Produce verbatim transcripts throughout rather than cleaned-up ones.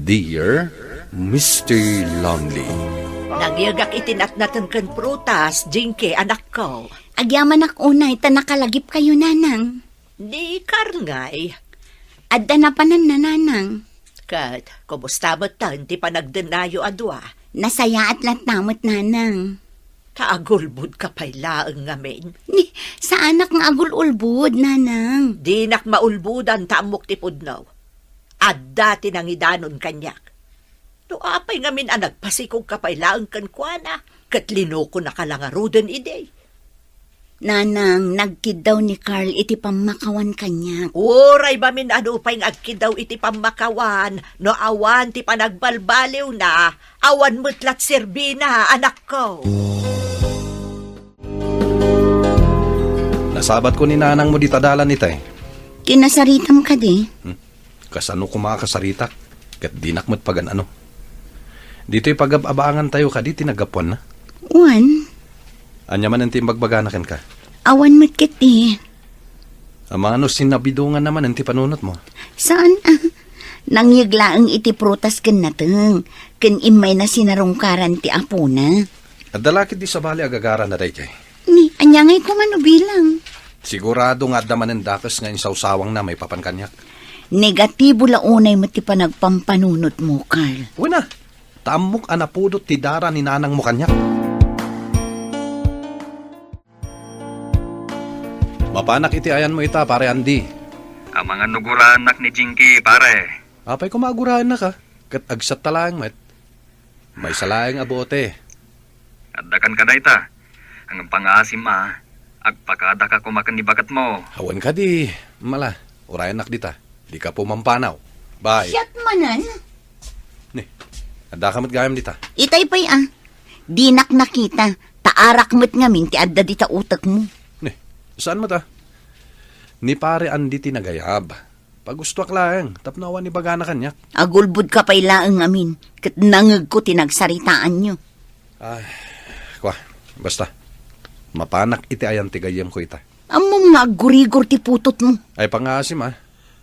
Dear Mister Lonely. Nangyegak iti natnateng ken prutas, Jinky, anakko. Agyamanak unay ta nakalagipkayo, Nanang. Ni Carl ngay? Adda napananna, Nanang. Ket kumusta met ti panagdennayo a dua? Nasayaat latta met, Nanang. Ta agulbodka pay laeng ngamin? Ni, saanak nga agul-ulbod, Nanang. Dinak maulbodan ta ammok ti pudno. Adda ti nangidanon kaniak. No apay ngamin a nagpasikogka pay laeng kenkuana, ket linukonaka la ngaruden idi? Nanang, nagkiddaw ni Carl iti pammakawan kaniak. Uray mamin a nupay nga agkiddaw iti pammakawan, no awan ti panagbalbaliwna, awan met lat serbina, anakko. Nasabatko ni nanangmo dita dalan itay. Kinasaritam kadi? Hmm. Kasano koma a kasaritak? Ket dinak met pagan-ano. Ditoy pagab-abangantayo kadi ti naggapuanna? Wen. Ania manen ti imbagbagana kenka? Awan met ket ti. Amangan no sinabidonganna manen ti panunotmo? Saan, ah. Nangyeg laeng iti prutas ken nateng, ken immayna sinarungkaran ti apona. Adda la ketdi sabali a gagarana daydiay. Ni, ania ngay koma no bilang? Sigurado nga adda manen dakes nga insawsawangna maipapan kaniak. Negatibo la unay met ti panagpampanunotmo, Carl. Wen a, ta ammok a napudot ti dara ni nanangmo kaniak. Mapanak iti ayanmo ita, Pare Andy. Amangan no guraennak ni Jinky, pare. Apay koma a guraennak, a? Ket agsatta laeng met. Maysa laeng a bote. Adda kenka dayta. Ngem pangngaasim a, agpakadaka koma ken ni baketmo. Awan kadi, mala, urayennak dita. Dika pumampanaw. Bye. Siak manen? Ni, addaka met gayam dita. Itay pay a. Dinak nakita. Ta arak met ngamin ti adda dita utekmo. Ni, saan met a? Ni Pare Andy ti nagayab. Pagustoak laeng, tapno awan ibagana kaniak. Agulbodka pay laeng ngamin, ket nangegko ti nagsaritaanyo. Ay, kua, basta. Mapanak iti ayan ti gayyemko ita. Ammom nga aggurigor ti putotmo. Ay, pangngaasim a,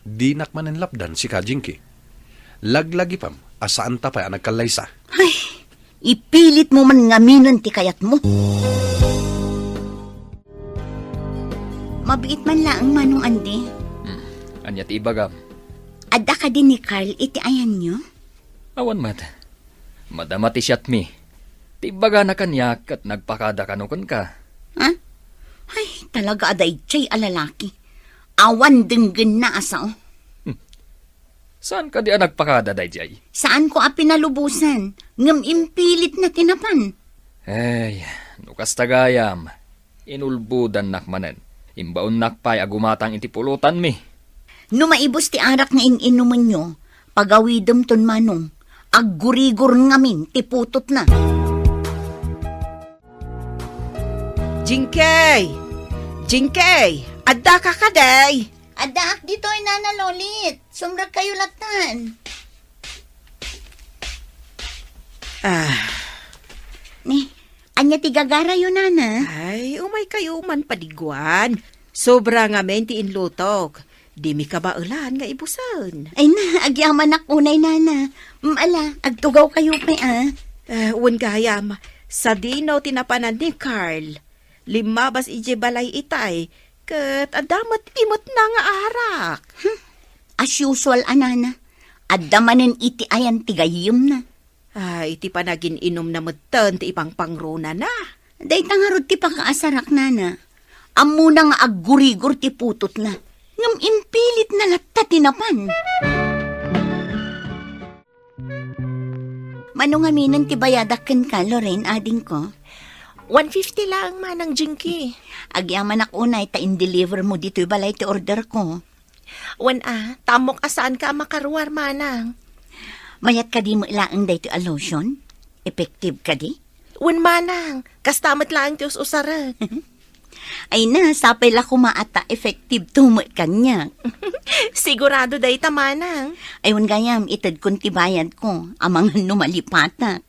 dinak manen lapdan sika, Jinky. Laglagipem a saanta pay a nagkallaysa. Ay, ipilitmo man ngaminen ti kayatmo. Mabiit man laeng, Manong Andy. Hmm. Ania ti ibagam? Adda kadi ni Carl iti ayanyo? Awan met. Madama ti siatmi. Ti imbagana kaniak ket nagpakada kano kenka. Ha? Ay, talaga a daydiay a lalaki. Awan denggenna a sao. Hmm. Saan kadi a nagpakada daydiay? Saanko a pinalubosan, ngem impilitna ti napan. Ay, no kasta gayam, inulbodannak manen. Imbaonnak pay a gumatang iti pulotanmi. No maibus ti arak nga in-inumenyo, pagawidemton manong, aggurigor ngamin ti putotna. Jingkey! Jingkey! Addaka kadi? Addaak ditoy, Nana Lolit. Sumrekkayo lattan. Ah. Ni, ania ti gagarayo, Nana? Ay, umaykayo man padiguan. Sobra ngamin ti inlutok. Dimi kabaelan nga ibusen. Ay na, agyamanak unay, Nana. Mm, ala, agtugawkayo pay, ah. Eh, wen gayam, sadino ti napanan ni Carl? Limmabas idiay balay itay, ket adda met imetna nga arak. Hmm. As usual a, Nana, adda manen iti ayan ti gayyemna. Ah, iti panagin-inumna metten ti ipangpangrunana. Dayta ngarud ti pakaasarak, Nana. Ammona nga aggurigor ti putotna. Ngem impilitna latta ti napan. Mano ngaminen ti bayadak kenka, Lorraine, adingko? One fifty laeng, Manang Jinky. Agyamanak unay ta in-deliver mo ditoy balay ti order ko. Wen a, ta ammok a saanka a makaruar, Manang. Mayat kadi met laeng daytoy a lotion? Effective kadi? Wen, Manang, kasta met laeng ti us-usarek. Ay na, sapay la koma a ta effective to met kaniak. Sigurado dayta, Manang. Ay, wen gayam, itedkon ti bayadko, amangan no malipatak.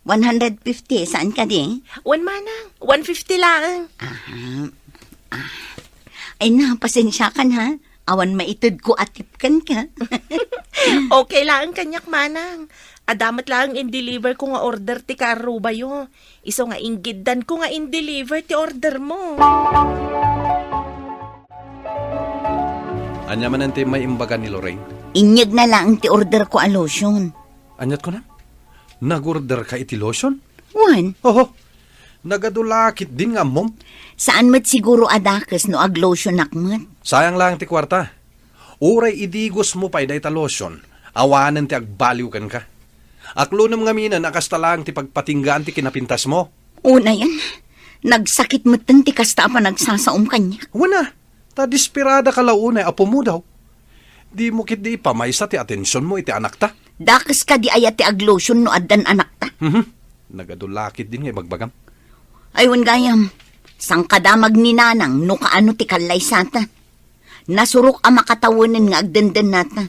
One hundred fifty, saan kadi? Wen, Manang, one fifty laeng. Aha. Ah. Ay na, pasensiakan ha. Awan maitedko a tip kenka. Okay laeng kaniak, manang. Adda met laeng in-deliver ko nga order ti karrubayo. Isu nga inggiddan ko nga in-deliver ti order mo. Ania manen ti immay imbaga ni Lorraine? Inyegna laeng ti order ko a lotion. Aniat kunam? Nag-order ka iti lotion? Wen. Oho. Nagadu la ketdin nga ammom? Saan met siguro a dakes no aglotionak met. Sayang laeng ti kuarta. Uray idigosmo pay dayta lotion, awanen ti agbaliw kenka. Aklonem ngaminen a kasta laeng ti pagpatinggaan ti kinapintasmo. Unayen, nagsakit metten ti kasta a panagsasaom kaniak. Wen a, ta desperadaka la unay a pumudaw. Dimo ketdi ipamaysa ti atensionmo iti anakta. Dakes kadi aya ti aglotion no addan anakta? Mhm. Nagadu la ketdin nga ibagbagam. Ay, wen gayam. Sangkadamag ni nanang no kaano ti kallaysata. Nasurok a makatawenen nga agdendennata.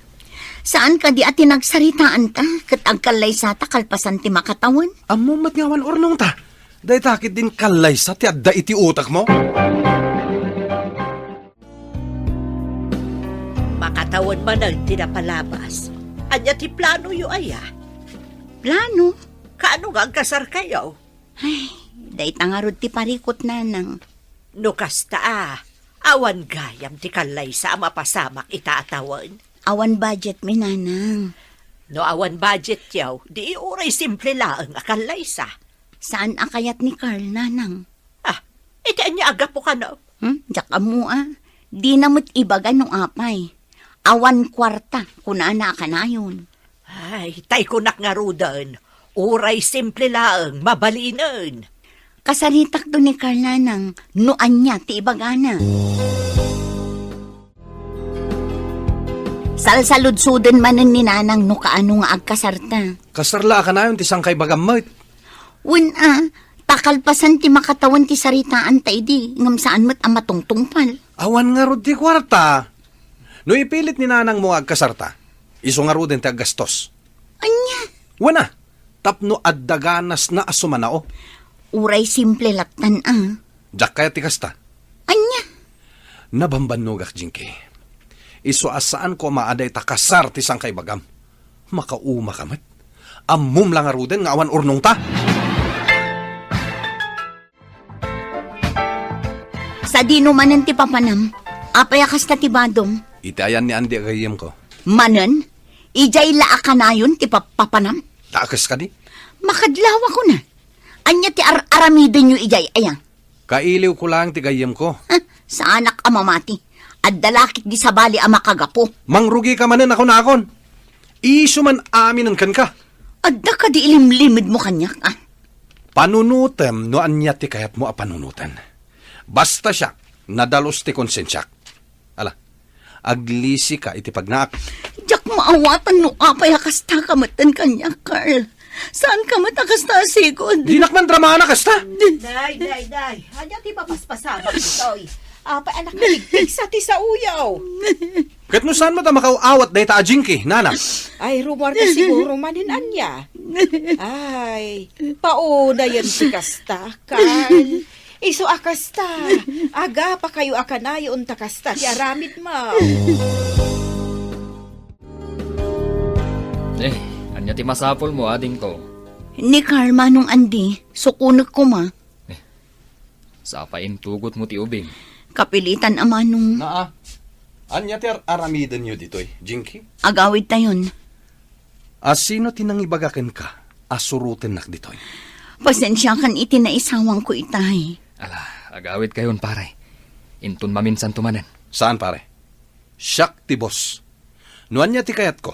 Saan kadi a ti nagsaritaanta ket agkallaysata kalpasan ti makatawen? Ammom met nga awan urnongta. Dayta ketdin kallaysa ti adda iti utekmo. Makatawen manen ti napalabas. Ania ti planoyo aya? Plano? Kaano nga agkasarkayo? Ay, dayta ngarud ti parikut, nanang. No kasta a, awan gayam ti kallaysa a mapasamak ita a tawen. Awan budgetmi, nanang. No awan budgetyo, di uray simple laeng a kallaysa. Saan a kayat ni Carl, nanang? Ah, iti ania a gapu kano? Hmm? Diak ammo a. Dina met ibaga no apay. Awan kuarta, kunana a kanayon. Ay, tay kunak ngaruden, uray simple laeng, mabalinen. Kasaritakto ni Carl, nanang, no ania ti ibagana. Salsaludsoden manen ni nanang no kaano nga agkasarta. Kasar la a kanayon ti sangkaibagam met. Wen a, ta kalpasan ti makatawen ti saritaanta idi, ngem saan met a matungtungpal. Awan ngarud ti kuarta. No ipilit ni nanangmo nga agkasarta, isu ngaruden ti aggastos. Ania? Wen a, tapno adda ganasna a sumanao. Uray simple lattan a. Diak kayat ti kasta. Ania? Nabambannogak, Jinky. Isu a saan koma a dayta kasar ti sangkaibagam. Makaumaka met. Ammom la ngaruden nga awan urnongta. Sadino manen ti papanam? Apay a kasta ti badom? Iti ayan ni Andy a gayyemko. Manen? Idiay la a kanayon ti pap-, papanam? Dakes kadi? Makadlawakon a. Ania ti ar-aramidenyo idiay aya? Kailiwko laeng ti gayyemko. Ha, saanak a mamati. Adda la ketdi sabali a makagapu. Mangrugika manen a kunakon. Isu man aminen kenka. Adda kadi ilimlimedmo kaniak, a? Panunotem no ania ti kayatmo a panunoten. Basta siak, nadalus ti konsensiak. Ala, aglisika iti pagnaak. Diak maawatan no apay a kastaka metten kaniak, Carl. Saanka met a kasta a sigud? Dinak man dramana kasta. Day, day, day. Ania ti papaspasamak ditoy? Apay a nakapigpigsa ti saoyo? Ket no saan met a makaw-awat dayta a Jinky, nanang? Ay, rummuarka siguro manen ania. Ay, paunayen ti kasta, Carl. Isu a kasta, agapakayo a kanayon ta kasta ti aramidmo. Eh, ania ti masapulmo, adingko? Ni Carl, Manong Andy, sukonek koma. Eh, sapa intugotmo ti ubing? Kapilitan a, Manong. Naa, ania ti ar-aramidenyo ditoy, Jinky? Agawidtayon. A sino ti nangibaga kenka a surotennak ditoy? Pasensiakan iti naisawangko itay. Ala, agawidkayon, pare. Inton maminsanto manen. Saan, pare? Siak ti boss. No ania ti kayatko,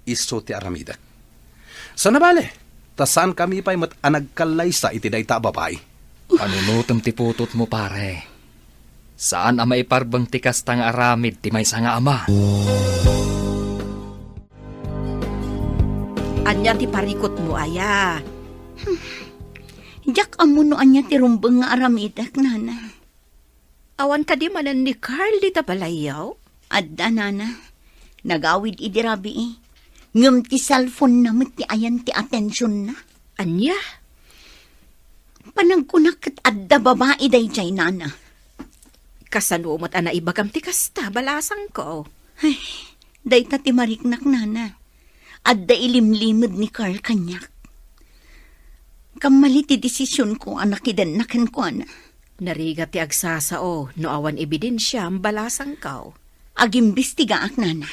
isu ti aramidek. Sana bale, ta saankami pay met a nagkallaysa iti dayta a babai. Panunotem ti putotmo, pare. Saan a maiparbeng ti kasta nga aramid ti maysa nga ama. Ania ti parikutmo aya? Diak ammo no ania ti rumbeng nga aramidek, nana. Awan kadi manen ni Carl dita balayyo? Adda, nana. Nagawid idi rabii. Ngem ti cellphone-na met ti ayan ti atensionna. Ania? Panagkunak ket adda babai daydiay, nana. Kasano met a naibagam ti kasta, balasangko? Ay, Dayta ti mariknak, nana. Adda ilimlimed ni Carl kaniak. Kammali ti desisionko a nakidenna kenkuana. Narigat ti agsasao no awan ebidensiam, balasangko. Agimbestigaak, nana.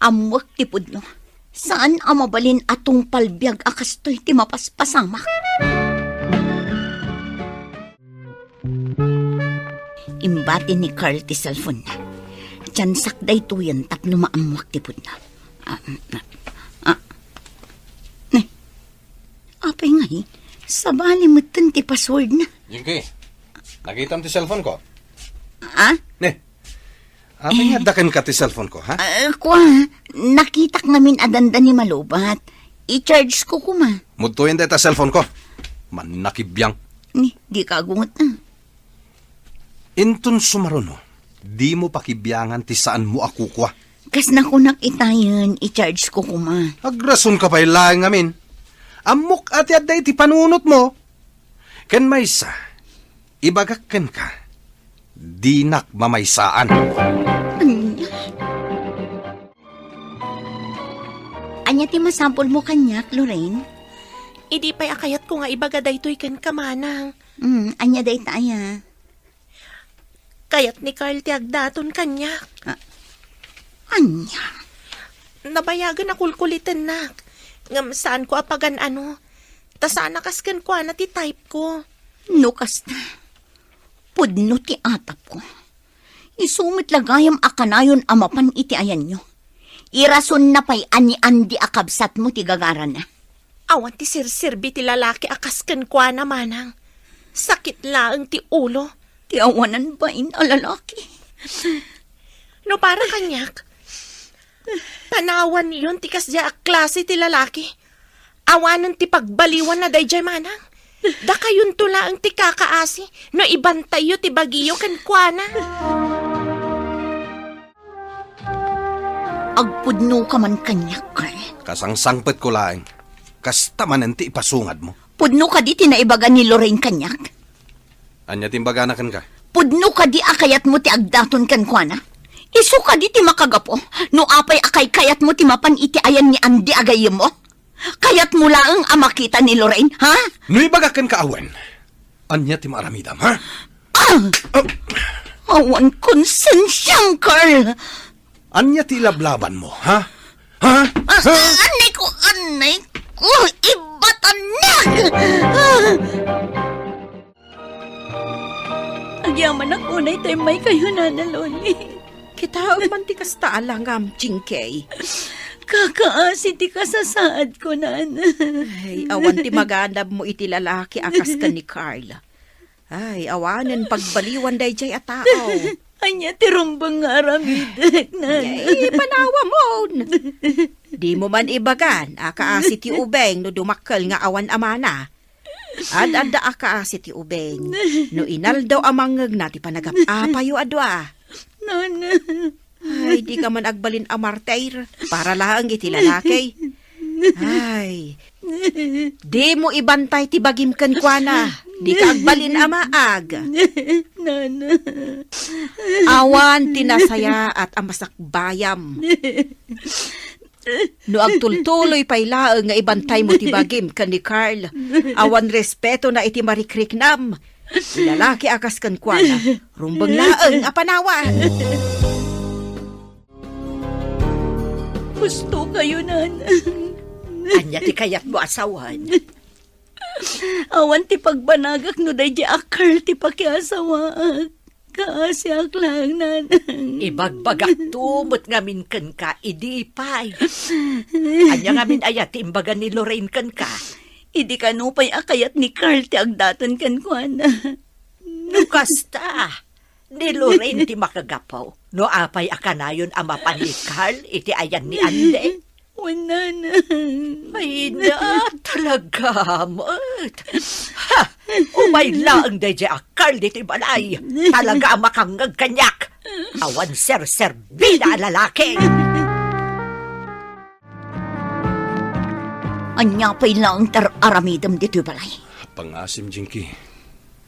Ammoak ti pudno. Saan a mabalin a tungpal biag a kastoy ti mapaspasamak. Imbati ni Carl ti cellphone-na. Tiansak daytoyen tapno maammoak ti pudno. Ah, ah, ah. Ne. Apay ngay, sabali metten ti password-na. Jinky, nakitam ti cellphone-ko? Ah? Ne. Apay nga adda kenka ti cellphone-ko, ha? Ah, kua, nakitak ngamin a danda ni malubat. I-charge-ko koma. Mudtoyen dayta cellphone-ko. Mannakibiang. Ni, di ka agunget, ah. Inton sumaruno, dimo pakibiangan ti saanmo a kukua. Kas nakunak itayen, i-charge-ko koma. Agrasonka pay laeng ngamin. Ammok a ti adda iti panunotmo. Ken maysa, ibagak kenka, dinak mamaysaan. Ania? Ania ti masapulmo kaniak, Lorraine? Idi pay a kayatko nga ibaga daytoy kenka, manang. Mm, ania dayta aya? Kayat ni Carl ti agdaton kaniak. Ah, ania? Nabayagen a kulkulitennak. Ngem saanko a pagan-ano. Ta saan a kas kenkuana ti type-ko. No kasta, pudno ti atapko. Isu met la gayam a kanayon a mapan iti ayanyo. Irasonna pay a ni Andy a kabsatmo ti gagarana. Awan ti serserbi ti lalaki a kas kenkuana, manang. Sakit laeng ti ulo. Ti awanan bain a lalaki. No para kaniak, panawanyon ti kasdiay a klase ti lalaki. Awanen ti pagbaliwanna daydiay, manang. Dakayonto laeng ti kakaasi no ibantayyo ti bagiyo kenkuana. Agpudnoka man kaniak, Carl. Kasangsangpetko laeng. Kasta manen ti ipasungadmo. Pudno kadi ti naibaga ni Lorraine kaniak? Ania ti imbagana kenka? Pudno kadi a kayatmo ti agdaton kenkuana? Isu kadi ti makagapu no apay a kaykayatmo ti mapan iti ayan ni Andy a gayyemmo? Kayatmo laeng a makita ni Lorraine, ha? No ibagak kenka a wen, ania ti maaramidam, ha? Ah! Ah! Awan konsensiam, Carl! Ania ti ilablabanmo, ha? Ha? Ah, ha? Ah, anay ko, anay ko, ibatannak! Ah! Agyamanak unay ta immaykayo, Nana Loli. Kitaem man ti kasta a langam, Jinky. Kakaasi ti kasasaadko, Nana. Ay, awan ti maganabmo iti lalaki a kas ken ni Carl. Ay, awanen pagbaliwan daydiay a tao. Ania ti rumbeng nga aramidek, Nana? Ay, panawamon. Dimo man ibagan a kaasi ti ubeng no dumakkel nga awan amana. Ad-adda a kaasi ti ubeng no inaldaw a mangngegna ti panagap-apayo a dua. Nana. Ay, dika man agbalin a martir para laeng iti lalaki. Ay, dimo ibantay ti bagim kenkuana. Dika agbalin a maag. Nana. Awan ti nasayaat a masakbayam. No agtultuloy pay laeng nga ibantaymo ti bagim ken ni Carl, awan respetona iti marikriknam. Ti lalaki a kas kenkuana, rumbeng laeng a panawan. Husto kayo, Nana. Ania ti kayatmo a sawen? Awan ti pagbanagak no daydiay a Carl ti pakiasawaak. Kaasiak laeng, Nanang. Ibagbagakto met ngamin kenka idi pay. Ania ngamin aya ti imbaga ni Lorraine kenka? Idi kano pay a kayat ni Carl ti agdaton kenkuana. No kasta, ni Lorraine ti makagapu. No apay a kanayon a mapan ni Carl iti ayan ni Andy? Wen, Nanang. Ay na, talaga met. Ha! Umay laeng daydiay a Carl ditoy balay. Talaga a makangngeg kaniak. Awan serserbida a lalaki. Ania pay laeng ti ar-aramidem ditoy balay? Pangasim, Jinky.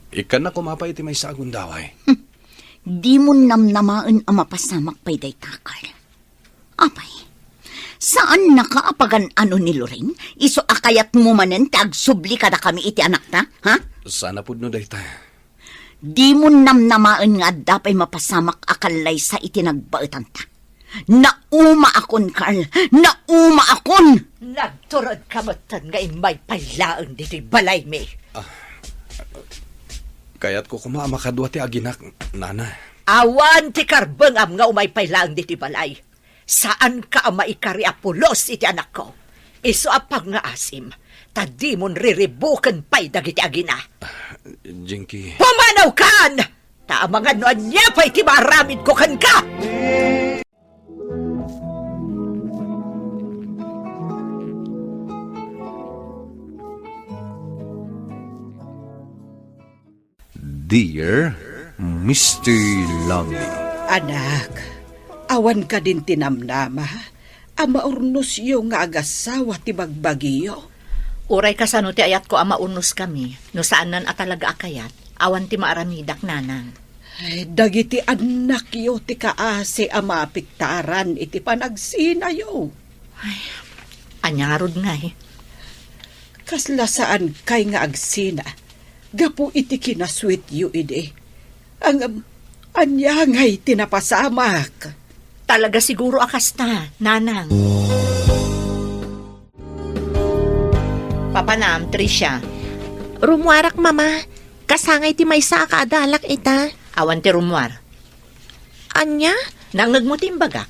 Ikkannak koma pay iti maysa a gundaway. Hmm. Dimo namnamaen a mapasamak pay dayta, Carl. Apay, saannaka a pagan-ano ni Lorraine? Isu a kayatmo manen ti agsubli kadakami iti anakta, ha? Saan a pudno dayta. Dimo namnamaen nga adda pay mapasamak a kallaysa iti nagbaetanta. Naumaakon, Carl! Naumaakon! Nagturedka metten nga immay pay laeng ditoy balaymi. Ah, kayatko koma a makadua ti aginak, Nana. Awan ti karbengam nga umay pay laeng ditoy balay. Saanka a maikari a pulos iti anakko. Isu a pangngaasim, ta dimon riribuken pay dagiti agina. Jinky. Pumanawkan! Ta amangan no ania pay ti maaramidko kenka! Dear Mister Lonely. Anak, awan kadin ti namnama a maurnosyo nga agasawa ti bagbagiyo? Uray kasano ti ayatko a maurnoskami, no saanan a talaga a kayat, awan ti maaramidak, Nanang. Ay, dagiti annakyo ti kaasi a maapektaran iti panagsinayo. Ay, ania ngarud ngay? Kasla saankay nga agsina gapu iti kinasuityo idi. Ngem, ania ngay ti napasamak? Talaga siguro a kasta, Nanang. Papanam, Tricia. Rummuarak, Mama. Kasangay ti maysa a kaadalak ita. Awan ti rummuar. Ania? Nangngegmo ti imbagak?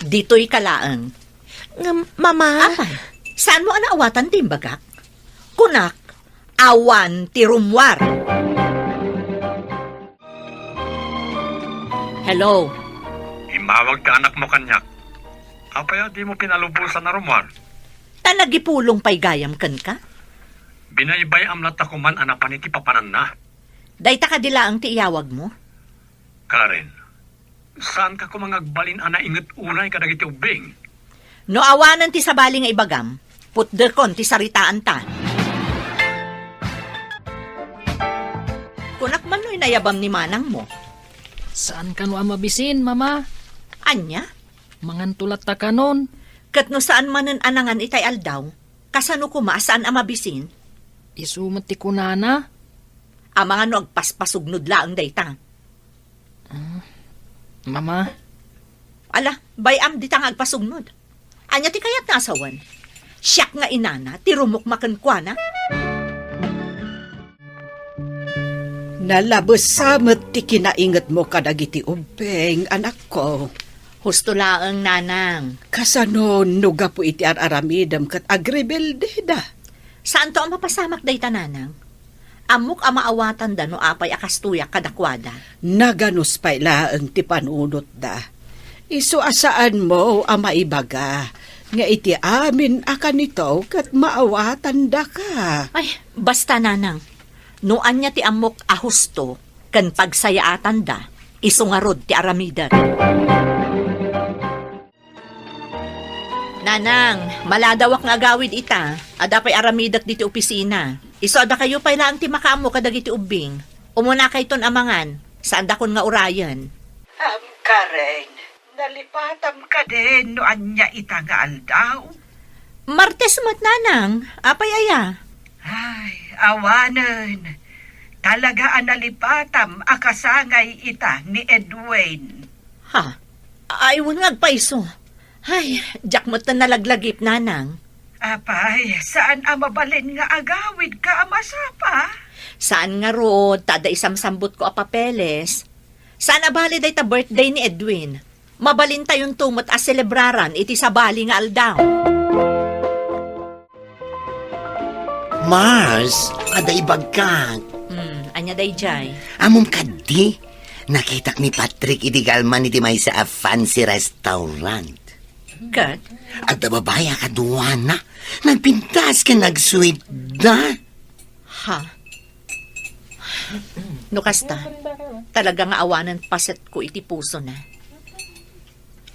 Ditoyka laeng. Ngem, Mama. Apay, saanmo a naawatan ti imbagak? Kunak, awan ti rummuar. Hello. Immawag ti anakmo kaniak. Apay a dimo pinalubosan a rummuar? Ta nagipulong pay gayam kenka? Binaybay-am latta koman a napan iti papananna. Dayta kadi laeng ti iyawagmo? Karen, saanka koma nga agbalin a nainget unay kadagiti ubbing? No awanen ti sabali nga ibagam, putdekon ti saritaanta. Kunak man no inayabam ni manangmo. Saan kano a mabisin, Mama? Ania? Manganto latta kanon. Ket no saan manen a nangan itay aldaw, kasano koma a saan a mabisin? Isu met ti kunana. Amangan no agpaspasugnod laeng dayta. Ah, Mama. Ala, bay-am dita nga agpasugnod. Ania ti kayatna a sawen? Siak nga inana ti rumukma kenkuana? Nalabesa met ti kinaingetmo kadagiti ubbing, anakko. Husto laeng, Nanang. Kasano no gapu iti ar-aramidem ket agrebeldeda? Saanto a mapasamak dayta, Nanang. Ammok a maawatanda no apay a kastoyak kadakuada. Naganus pay laeng ti panunotda. Isu a saanmo a maibaga nga iti amin a kanito ket maawatandaka. Ay, basta, Nanang. No ania ti ammok a husto ken pagsayaatanda, isu ngarud ti aramidek. Nanang, maladawak nga agawid ita. Adda pay aramidek diti opisina. Isu a dakayo pay laeng ti makaammo kadagiti ubbing. Umunakayton a mangan. Saandakon nga urayen. Am, Karen, nalipatam kadin no ania ita nga aldaw? Martes met, Nanang. Apay aya? Ay, awanen. Talaga a nalipatam a kasangay ita ni Edwin. Ha? Ay, wen nga agpayso. Ay, diak met ta nalaglagip, Nanang. Apay, saan a mabalin nga agawidka a masapa? Saan ngarud, ta adda isamsambutko a papeles. Saan a bale dayta birthday ni Edwin. Mabalintayonto met a selebraran iti sabali nga aldaw. Mars, adda ibagkak. Hmm, ania daydiay? Ammom kadi, nakitak ni Patrick idi galman iti maysa a fancy restaurant. Ket? Adda babai a kaduana. Nagpintas ken nagsweet da. Ha? No kasta, talaga nga awanen pasetko iti pusona.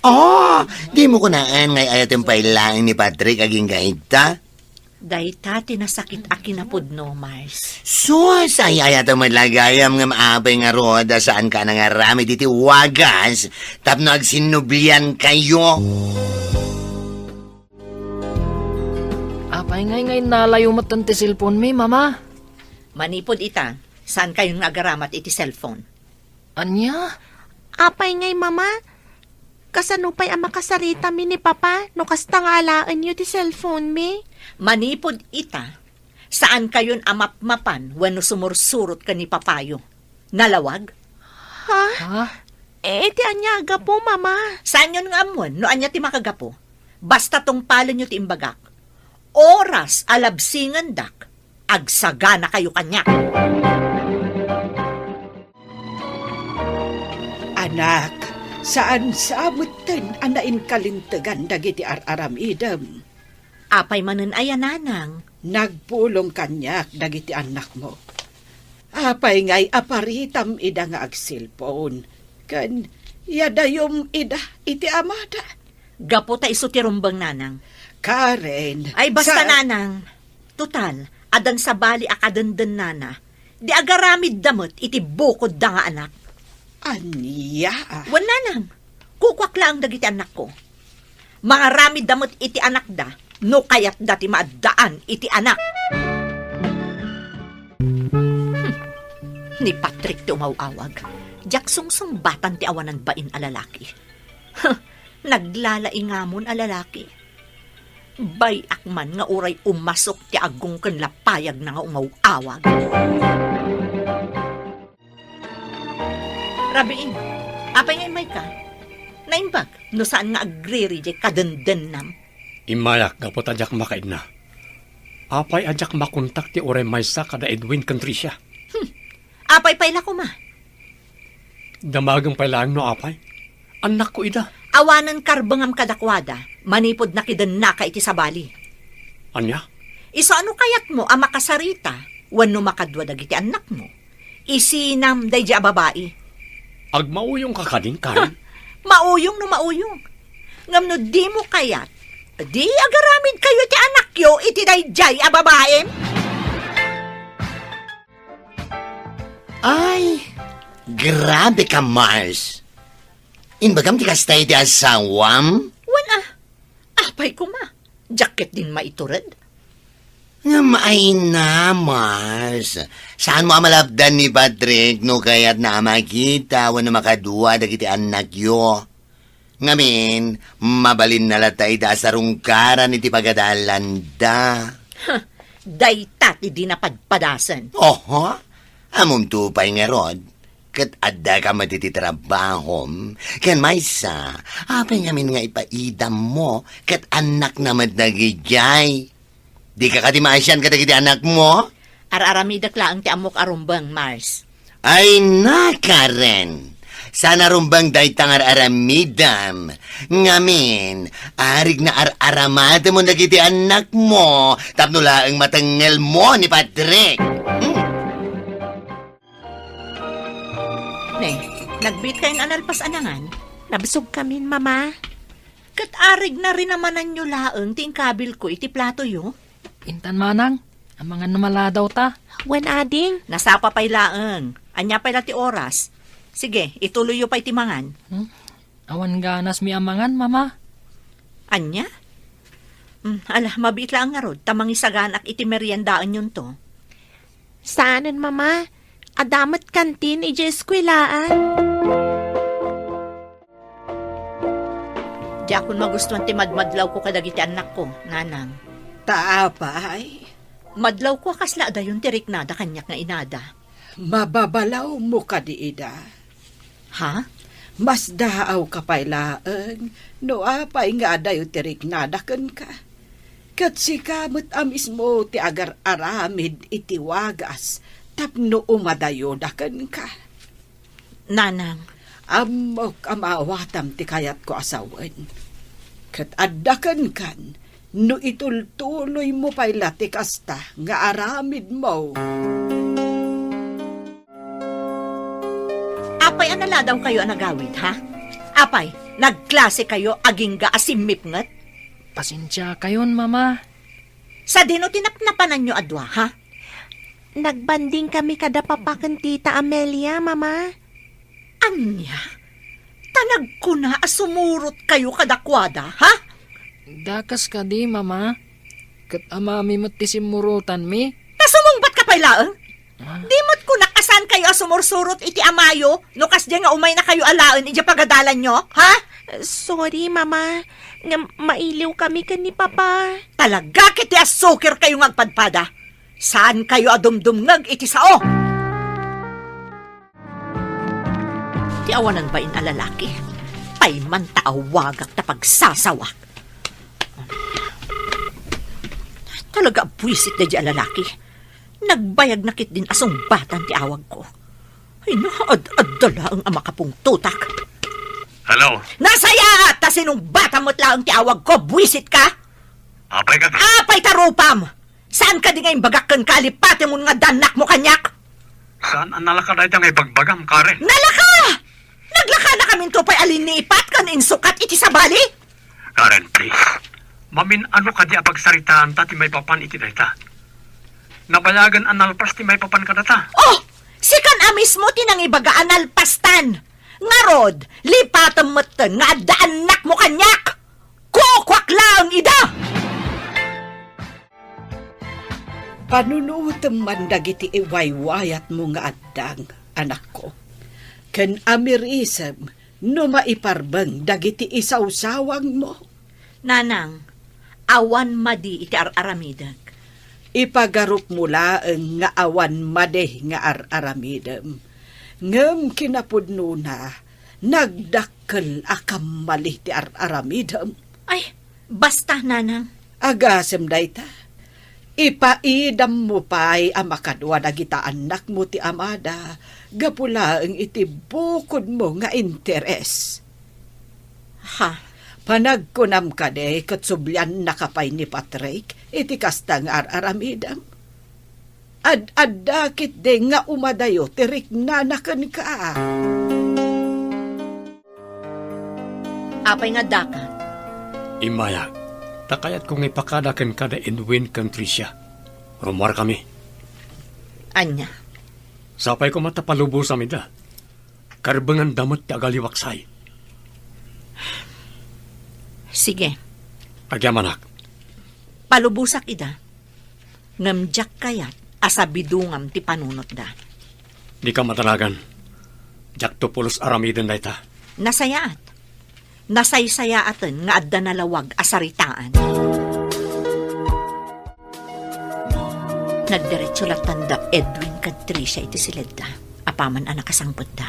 Oh, dimo kunaan nga ay-ayaten pay laeng ni Patrick agingga ita? Dayta ti nasakit a kinapudno, Mars. Sus, ay-ayatem met la gayam ngem apay ngarud a saanka a nangaramid iti wagas tapno agsinnubliankayo? Apay ngay nga innalayo metten ti cellphone mi, Mama? Manipud ita, saankayon nga agaramat iti cellphone? Ania? Apay ngay, Mama? Kasano pay a makasarita mi ni Papa no kasta nga alaenyo ti cellphone mi? Manipud ita, saankayon a mapmapan wenno sumursurot ken ni Papayo. Nalawag? Ha? Ha? Eh, iti ania a gapu, Mama? Saanyon nga ammoen no ania ti makagapu. Basta tungpalenyo ti imbagak. Oras a labsingendak, agsaganakayo kaniak. Anak, saan sa metten a nainkalintegan dagiti ar-aramidem. Apay manen aya, Nanang? Nagpulong kaniak dagiti annakmo. Apay ngay a paritam ida nga agselpon, ken yadayom ida iti amada? Gapu ta isu ti rumbeng, Nanang. Karen, ay, basta, sa- Nanang. Total, addan sabali a kadendennana, di agaramidda met iti bukodda nga anak. Ania? Wen, Nanang, kukuak laeng dagiti annakko. Mangaramidda met iti anakda no kayatda ti maaddaan iti anak. Hmm. Ni Patrick ti umaw-awag. Diak sungsungbatan ti awanan bain a lalaki. Huh, naglalaingamon a lalaki. Bay-ak man nga uray umasok ti agong ken lapayagna nga umaw-awag. Rabiin, apay nga immayka? Naimbag no saan nga agriri diay kadendennam? Immayak gapu ta diak makaidna. Apay a diak makontak ti uray maysa kada Edwin ken Tricia? Hmm. Apay pay la koma? Damagem pay laeng no apay. Annakko ida. Awanen karbengam kadakuada manipud nakidennaka iti sabali. Ania? Isu a no kayatmo a makasarita wenno makadua dagiti annakmo, isinam daydiay a babai. Agmauyongka kadi, Karen? Ha, mauyong no mauyong. Ngem no dimo kayat, di agaramidkayo ti anakyo iti daydiay a babaim. Ay, grabe ka, Mars. Imbagam ti kasta iti asawam? Wen a, apay koma, diak ketdin maitured. Ngem ay na, Mars. Saanmo a malapdan ni Patrick no kayatna a makita wenno makadua dagiti annakyo. Ngamin, mabalinna latta ida a sarungkaran iti pagadalanda. Huh, dayta ti di napadpadasen. Oho, ammom to pay ngarud, ket addaka met iti trabahom. Ken maysa, apay ngamin nga ipaidammo, ket annakna met dagidiay. Dika kadi maasian kadagiti annakmo? Ar-aramidek laeng ti ammok a rumbeng, Mars. Ay na, Karen! Saan a rumbeng dayta nga ar-aramidem. Ngamin, arigna ar-aramademon dagiti annakmo tapno laeng matengngelmo ni Patrick. Hmm. Ne, nagbiit kayon a nalpas a nangan? Nabsogkamin, Mama. Ket arigna rinamananyo laeng ti inkabilko iti platoyo? Intan manang, amangan no maladawta. Wen, ading. Nasapa pay laeng. Ania pay la ti oras? Sige, ituloyyo pay ti mangan. Hmm? Awan ganasmi a mangan, Mama. Ania? Hmm, ala, mabiit laeng ngarud, ta mangisaganak iti meriendaenyonto. Saanen, Mama. Adda met kantin idiay eskuelaan. Diakon magustuan ti madmadlawko kadagiti annakko, Nanang. Ta apay? Madlawko a kasla adayon ti riknada kaniak nga inada. Mababalawmo kadi ida? Ha? Masdaawka pay laeng no apay nga adayo ti riknada kenka. Ket sika met a mismo ti agar-aramid iti wagas tapno umadayoda kenka. Nanang. Ammok a maawatam ti kayatko a sawen. Ket adda kenkan no itultuloymo pay la ti kasta nga aramidmo. Apay a naladawkayo a nagawid, ha? Apay, nagklasekayo agingga a simmipnget? Pasensiakayon, Mama. Sadino ti napnapananyo a dua, ha? Nagbanding kami kada papa ken tita Amelia, Mama. Ania? Ta nagkuna a sumurot kayo kadakuada, ha? Dakas kadi, Mama. Ket amami met ti simmurotanmi. Ta sumungbat ka pay laeng? Ah. Di met kunak a saan kayo a sumursurot iti amayo no kasdiay nga umayna kayo alaen idiay pagadalanyo, ha? Sorry, Mama. Ngem mailiw kami ken ni Papa. Talaga ket ti asukir kayo nga agpadpada. Saan kayo a dumdumngeg iti sao? Ti awanan bain a lalaki, pay man ta awagak ta pagsasawak. Talaga a buisit daydi a lalaki. Nagbayag na ketdin a sungbatan ti awagko. Ay, naad-adda laeng a makapungtotak. Hello? Nasayaat ta sinungbatam met laeng ti awagko, buisit ka? Apay ka? Apay ta rupam! Saan kadi nga imbagak kenka a lipatemon nga adda annakmo kaniak? Saan a nalaka dayta nga ibagbagam, Karen? Nalaka! Naglaka na kaminto pay a linniipat ken insukat iti sabali? Karen, please. Mamin-ano kadi a pagsaritaanta ti maipapan iti dayta? Nabayagen a nalpas ti maipapan kadata. Oh! Sikan a mismo ti nangibaga a nalpastan! Ngarud, lipatem metten nga adda annakmo kaniak! Kukuak laeng ida! Panunotem man dagiti iwaywayatmo nga addang, anakko, ken amirisem no maiparbeng dagiti isawsawangmo. Nanang, awan madi iti ar-aramidek. Ipagarupmo laeng nga awan madi nga ar-aramidem. Ngem kinapudnona, nagdakkel a kammali ti ar-aramidem. Ay, basta, Nanang. Agasem dayta. Ipaidammo pay a makadua dagita annakmo ti amada gapu laeng iti bukodmo nga interes. Ha? Panagkunam kadi ket subliannaka pay ni Patrick iti kasta nga ar-aramidem? Ad-adda ketdi nga umadayo ti riknana kenka. Apay nga addaka? Immayak, ta kayatko nga ipakada kenka da Edwin ken Tricia. Rummuarkami. Ania? Sapay koma ta palubosam ida. Karbenganda met ti agaliwaksay. Sige. Agyamanak. Palubosak ida. Ngem diak kayat a sabidungam ti panunotda. Dika madanagan. Diakto pulos aramiden dayta. Nasayaat. Nasaysayaaten nga adda nalawag a saritaan. Nagdiretso latta ni Edwin ken Tricia iti siledda, apaman a nakasangpetda.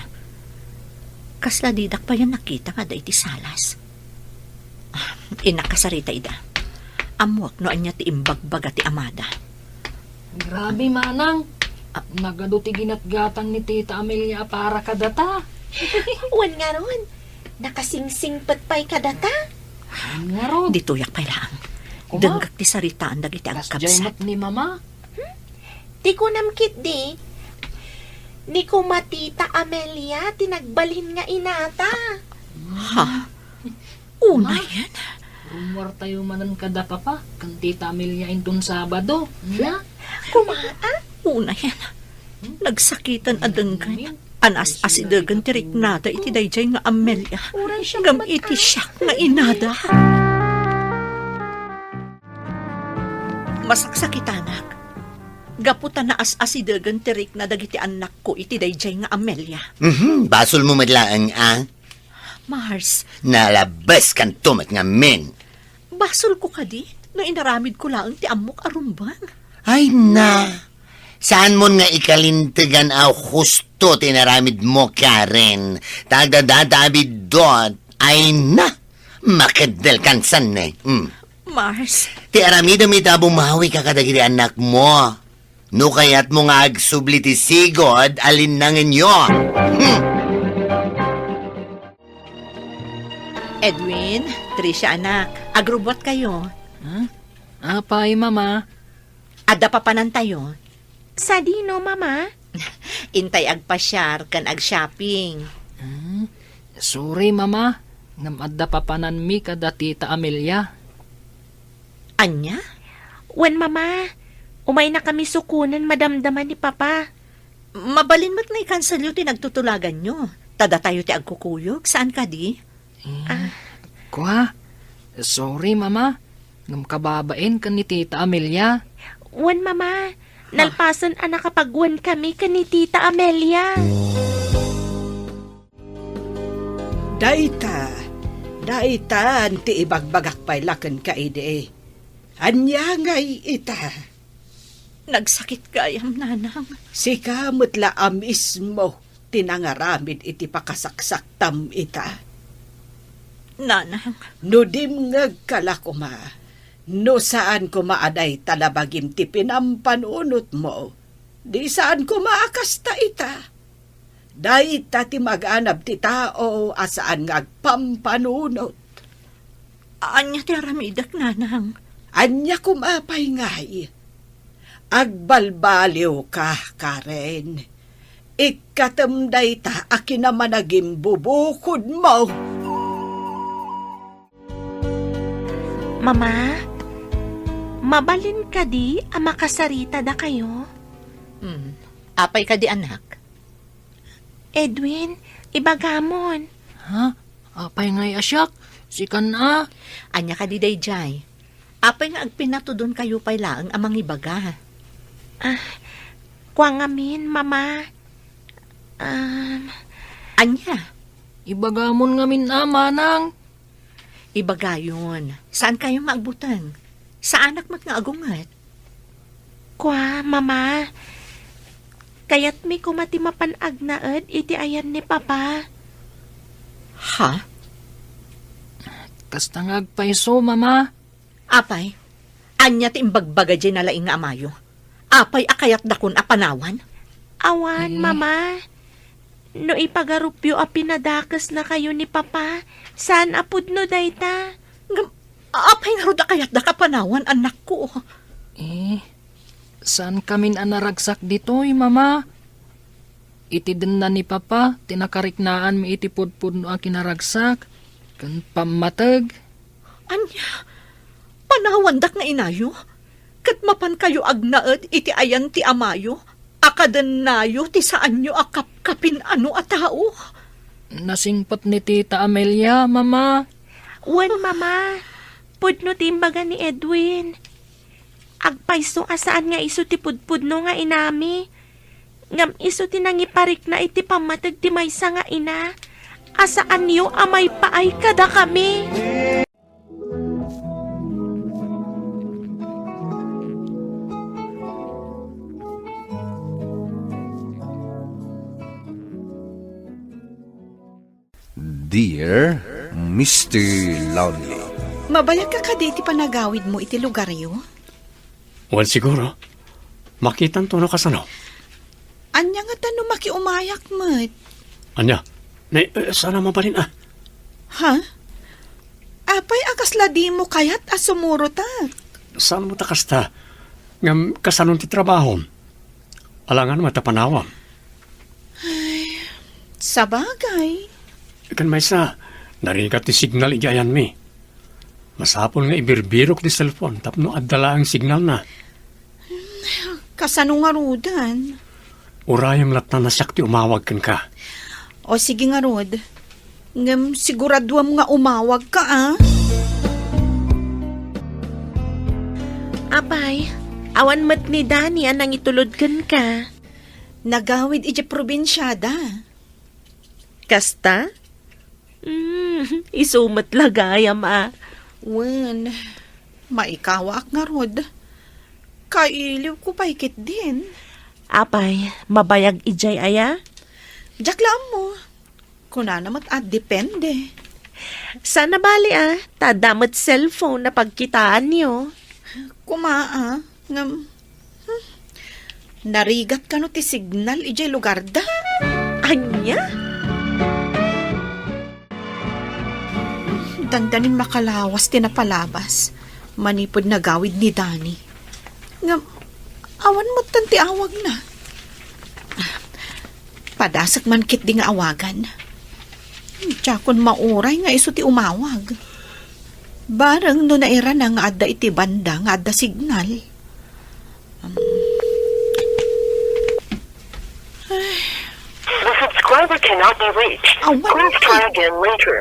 Kasla didak payen nakita nga adda iti salas. Ah, innak a sarita ida. Ammoak no ania ti imbagbaga ti amada. Grabe, Manang. Ah. Nagadu ti ginatgatan ni Tita Amelia a para kadata. Wen ngarud, nakasingsingpet pay kadata. Wen ngarud. Ditoyak pay laeng. Kuma? Denggek ti saritaan dagiti agkabsat. Kasdiay met ni Mama. Hmm? Ti kunam ketdi, ni kuma Tita Amelia ti nagbalin nga inata. Ha? Unayen? Rummuartayo manen kada Papa ken Tita Amelia inton Sabado. Ania? Kuma, a? Unayen. Nagsakiten a denggen a naas-asidegen ti riknada iti daydiay nga Amelia. Ngem iti siak nga inada. Masaksakitanak. Gapu ta naas-asidegen ti rikna dagiti annakko iti daydiay nga Amelia. Mhm, basolmo met laeng, a? Mars. Nalabeskanto met ngamin. Basolko kadi no inaramidko laeng ti ammok a rumbeng? Ay na, saanmon nga ikalintegan a husto ti inaramidmo, Karen. Ta agdadada a biddut. Ay na, makeddel kansan ne. Mm. Mars. Ti aramidem ita a bumawika kadagiti annakmo. No kayatmo nga agsubli ti sigud, alinnangenyo. Hmm. Edwin, Tricia anak, agrubbuatkayo. Huh? Apay, Mama? Adda papanantayo. Sadino, Mama? Intay agpasiar ken agshopping. Hmm, sorry, Mama. Ngem adda papananmi kada Tita Amelia. Ania? Wen, Mama. Umaynakami sukonen madamdama ni Papa. Mabalin met nga i-cancelyo ti nagtutulaganyo. Ta datayo ti agkukuyog, saan kadi? Eh, Ah. Kua? Sorry, Mama. Ngem kababain ken ni Tita Amelia. Wen, Mama. Nalpasen a nakapagwenkami ken ni Tita Amelia. Dayta, daytan ti ibagbagak pay la kenka idi. Ania ngay ita? Nagsakit gayam, Nanang. Sika met la a mismo ti nangaramid iti pakasaksaktam ita. Nanang. No dimngegka la koma, no saan koma a dayta la bagim ti pinampanunotmo, di saan koma a kasta ita. Dayta ti maganab ti tao a saan nga agpampanunot. Ania ti aramidek, Nanang? Ania koma pay ngay? Agbalbaliwka, Karen. Ikkatem dayta a kinamanagimbubukodmo. Mama, mabalin kadi a makasarita dakayo? Hmm. Apay kadi, anak? Edwin, ibagamon. Ha? Apay ngay a siak? Sikan a? Ania kadi daydiay? Apay nga agpinatudonkayo pay laeng a mangibaga? Ah, kua ngamin, Mama. Um, Ania? Ibagamon ngamin a, Manang. Ibagayon, saankayo nga agbuteng? Saanak met nga agunget? Kua, Mama, kayatmi koma ti mapan agnaed iti ayan ni Papa. Ha? Kasta nga agpayso, Mama. Apay, ania ti imbagbaga diay nalaing nga amayo? Apay a kayatdakon a panawan? Awan, Eh. Mama. No ipagarupyo a pinadakesnakayo ni Papa, saan a pudno dayta. Ngem, apay ngarud a kayatdak a panawan, annakko? Eh, saankamin a naragsak ditoy, Mama? Iti denna ni Papa, ti nakariknaanmi iti pudpudno a kinaragsak, ken pammateg. Ania? Panawandak nga inayo? Ket mapankayo agnaed iti ayan ti amayo a kadennayo ti saanyo a kapkapin-ano a tao? Nasingpet ni Tita Amelia, Mama. Wen, Mama. Pudno ti imbaga ni Edwin. Agpayso a saan nga isu ti pudpudno nga inami. Ngem isu ti nangiparikna iti pammateg ti maysa nga ina a saanyo a maipaay kadakami. Dear Mister Lonely. Mabayagka kadi iti panagawidmo iti lugaryo? Wen, siguro. Makitanto no kasano. Ania ngata no makiumayak met? Ania? Nay, eh, saan a mabalin, ah? Ha? Apay a kasla dimo kayat a sumurotak? Saan met a kasta? Ngem kasano ti trabahom? Alangan met a panawam? Ay, sabagay. Ken maysa, narigat ti signal iti ayanmi. Masapul nga ibirbirok ti cellphone tapno adda laeng signalna. Kasano ngaruden? Urayem latta a siak ti umawag kenka. O sige ngarud. Ngem siguraduem nga umawagka, a? Apay, awan met ni Dani a nangitulod kenka. Nagawid idiay probinsiada. Kasta? Mm, isu met la gayam a. Wen, maikawaak ngarud. Kailiwko pay ketdin. Apay, mabayag idiay aya? Diak la ammo. Kunana met a depende. Saan a bali a, ta adda met cellphone a pagkitaanyo. Koma a, ngem, hmm, narigat kano ti signal idiay lugarda? Ania? Dandanin makalawas ti napalabas manipud nagawid ni Dani. Ngem, awan metten ti awagna. Padasek man ketdi nga awagan. Diakon mauray nga isu ti umawag. Bareng no nairana nga adda iti banda nga adda signal. Um, The subscriber cannot be reached. Awan Please try eh. Again later.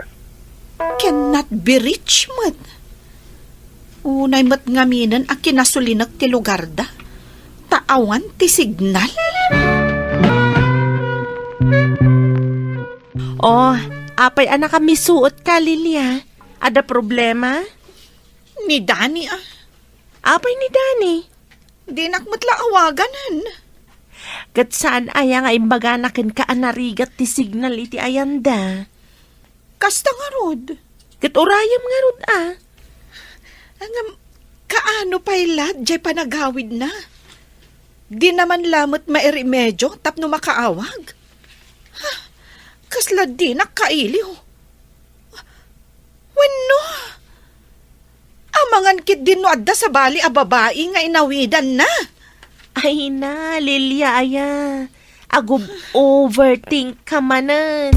Cannot be reached met. Unay met ngaminen a kinasulinek ti lugarda. Ta awan ti signal. Oh, apay a nakamisuot ka, Lilia? Ada problema? Ni Dani ah. Apay ni Dani? Dinak met la awaganen. Ket saan aya nga imbagana kenka a narigat ti signal iti ayanda? Kasta ngarud. Ket urayem ngarud a. Ngem, kaano pay la jay panagawidna? Di naman lamet mairemedio tapno makaawag? Ha, kasla dinak kailiw. Wenno, amangan ketdin no adda sabali a babai nga inawidanna? Ay na, Lilia aya. Agub-overthink ka manen.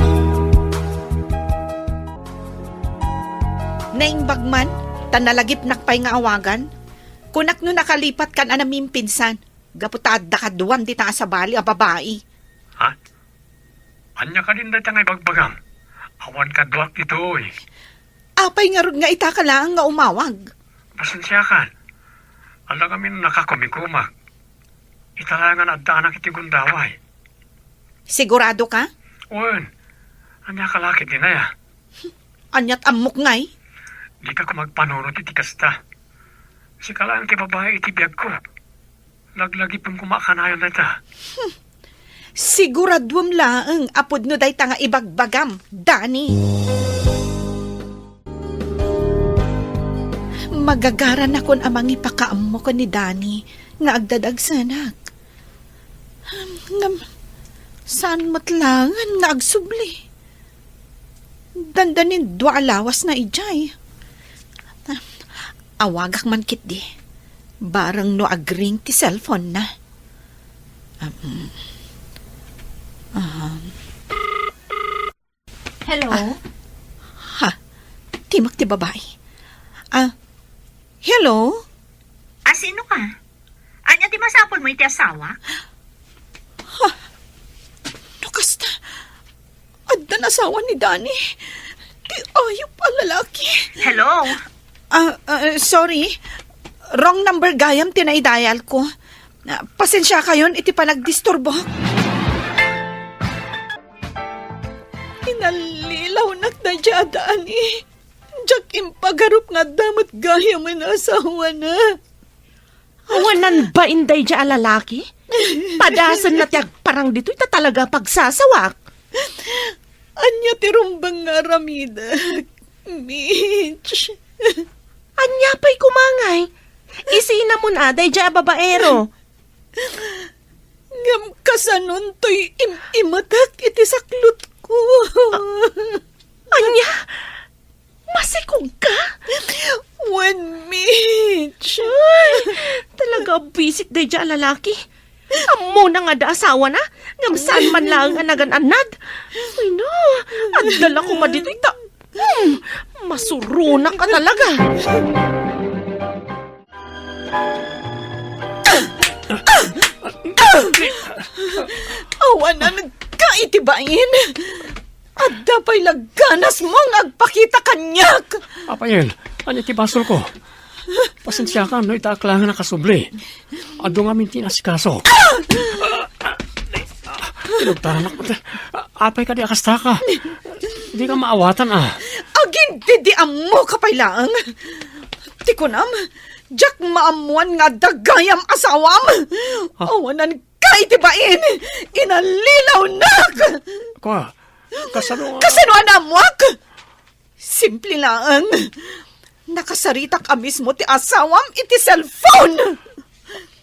Naimbag man, ta nalagipnak pay nga awagan. Kunak no nakalipat kan a namimpinsan, gapu ta adda kaduam dita a sabali a babai. Ha? Ania kadin dayta nga ibagbagam? Awan kaduak ditoy. Apay ngarud nga ita ka laeng nga umawag? Pasensiakan. Adda ngamin nakakumikumak. Ita laeng nga naaddaanak iti gundaway. Sigurado ka? Wen, ania ka la ketdi aya? Aniat ammok ngay? Dika koma agpanunot iti kasta. Sika laeng ti babai iti biagko. Laglagipem koma a kanayon dayta. Siguraduem laeng a pudno dayta nga ibagbagam, Dani. Magagaranakon a mangipakaammo ken ni Dani nga agdadagsenak. Ngem, saan met laengen nga agsubli? Dandanin dua a lawasna idiay. Awagak man ketdi. Bareng no agring ti cellphone-na. Um, um, Hello? Ha? Timek ti babai. Ah, hello? Ah, sino ka? Ania ti masapulmo iti asawa? Ha? No kasta, addan asawa ni Dani. Ti ayup a lalaki. Hello? Ah, ah, sorry. Wrong number gayam ti naidayal ko. Ah, pasensiakayon iti panagdisturbok. Inallilawnak daydiay a Dani. Diak impagarup nga adda met gayamen a asawana. Awanan bain daydiay a lalaki? Padasenna ti agparang ditoy ta talaga pagsasawak. Ania ti rumbeng nga aramidek, Mitch? Ania pay koma ngay? Isinamon a daydiay a babaero. Ngem kasanontoy im-imetek iti saklotko? Ania? Masikog ka? Wen, Mitch. Ay, talaga a buisit daydiay a lalaki. Ammona nga adda asawana, ngem saan man laeng a nagan-annad. Ay na, adda la koma ditoy ta. Hmm, masuronak a talaga. Awanan ka iti bain. Adda pay la ganasmo nga agpakita kaniak. Apayen, ania ti basolko? Pasensiakan no ita ak laeng a nakasubli. Adu ngamin ti inasikaso. Inugtaranak. Apay kadi a kastaka? Dika maawatan a. Agin-, di, di ammo ka pay laeng. Ti kunam, diak maammuan nga adda gayam asawam. Ah. Awanan ka iti bain. Inallilawnak. Kua, kasano nga? Kasano a naammuak? Simple laeng. Nakasaritak a mismo ti asawam iti cellphone.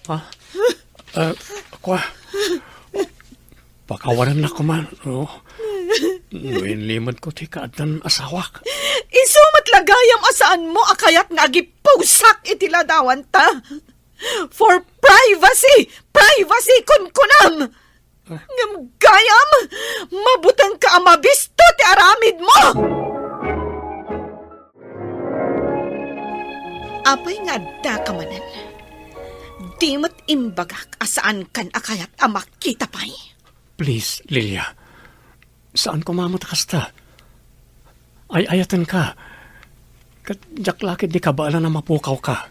Ha? Eh, kua, pakawanennak koma, no? No inlimed ko ti kaaddan asawak. Isu met la gayam a saanmo a kayat nga agipusak iti ladawanta. For privacy! Privacy, kunkunam! Ngem gayam, mabutengka a mabisto ti aramidmo! Apay nga addaka manen? Di met imbagak a saankan a kayat a makita pay. Please, Lilia. Saan koma met a kasta. Ay-ayatenka. Ket diak la ketdi kabaelan a mapukawka.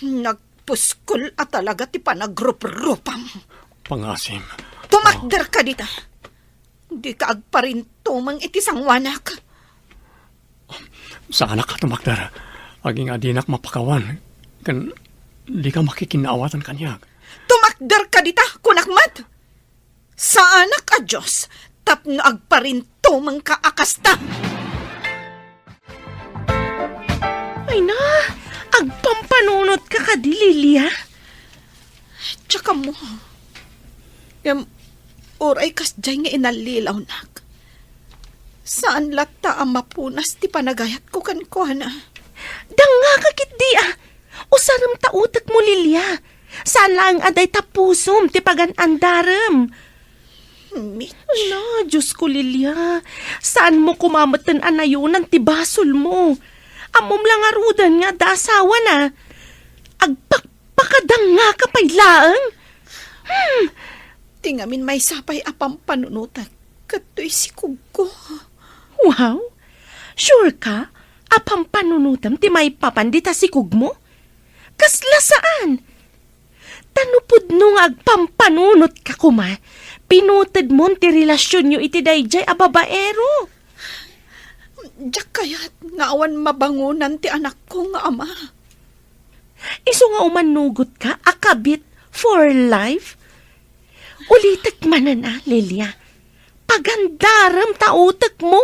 Nagpuskol a talaga ti panagruprupam. Pangasim. Tumakderka dita. Dika agparintumeng iti sanguanak. Saanak a tumakder. Agingga dinak mapakawan. Ken dika makikinnaawatan kaniak. Tumakderka dita, kunak met. Saanak a Dios tapno agparintumengka a kasta. Ay na, agpampanunotka kadi, Lilia? Tsaka mo, ngem uray kasdiay nga inallilawnak, saan latta a mapunas ti panagayatko kenkuana. Dangngaka ketdi a. Usarem ta utekmo, Lilia. Saan laeng a dayta pusom ti pagan-andarem. Mitch. Ala, Diosko, Lilia. Saanmo koma metten a nayonan ti basolmo. Ammom la ngaruden nga adda asawana. Agpakpakadangngaka pay laeng. Hmm. Ti ngamin maysa pay a pampanunotek ket toy sikogko. Wow! Sure ka a pampanunotem ti maipapan dita sikogmo? Kasla saan! Ta no pudno nga agpampanunotka koma, pinutedmon ti relasionyo iti daydiay a babaero. Diak kayat nga awan mabangonan ti anakko nga ama. Isu nga umannugotka a kabit for life? Ulitek manen a, Lilia. Pagandarem ta utekmo.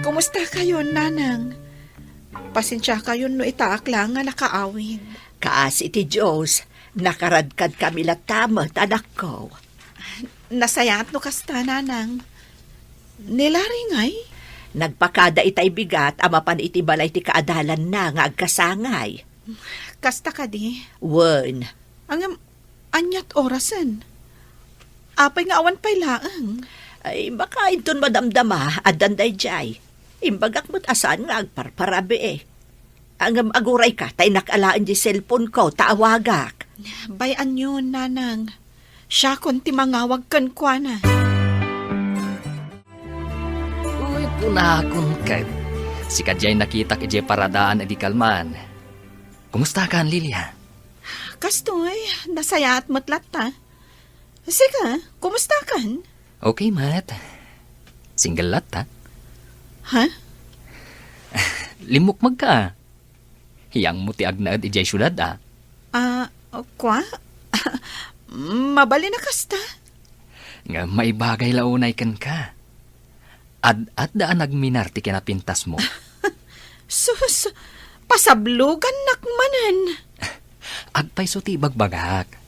Kumusta kayon, Nanang? Pasensia kayon no itaak la nga nakaawid. Kaasi ti Dios, nakaradkadkami latta met, anakko. Nasayaat no kasta, Nanang. Ni Larry ngay? Nagpakada itay bigat a mapan iti balay ti kaadalanna nga agkasangay. Kasta kadi? Wen. Ngem, aniat orasen? Apay nga awan pay laeng? Ay, baka inton madamdama, addan daydiay. Imbagak met a saan nga agparparabii. Ngem agurayka, ta innak alaen di cellphone ko, ta awagak. Bay-anyon, Nanang. Siakon ti mangawag kenkuana. Uy, kunakon ket. Sika diay nakitak idiay paradaan idi kalman. Kumustakan, Lilia? Kastoy, nasayaat met latta. Sika, kumustakan? Okay met. Single latta. Ha? Limmukmagka. Hiyangmo ti agnaed idiay siudad, a? Ah, kua? Mabalin a kasta? Nga maibagay la unay kenka. Ad-adda a nagminar ti kinapintasmo. Sus, pasablogannak manen. Agpayso ti ibagbagak.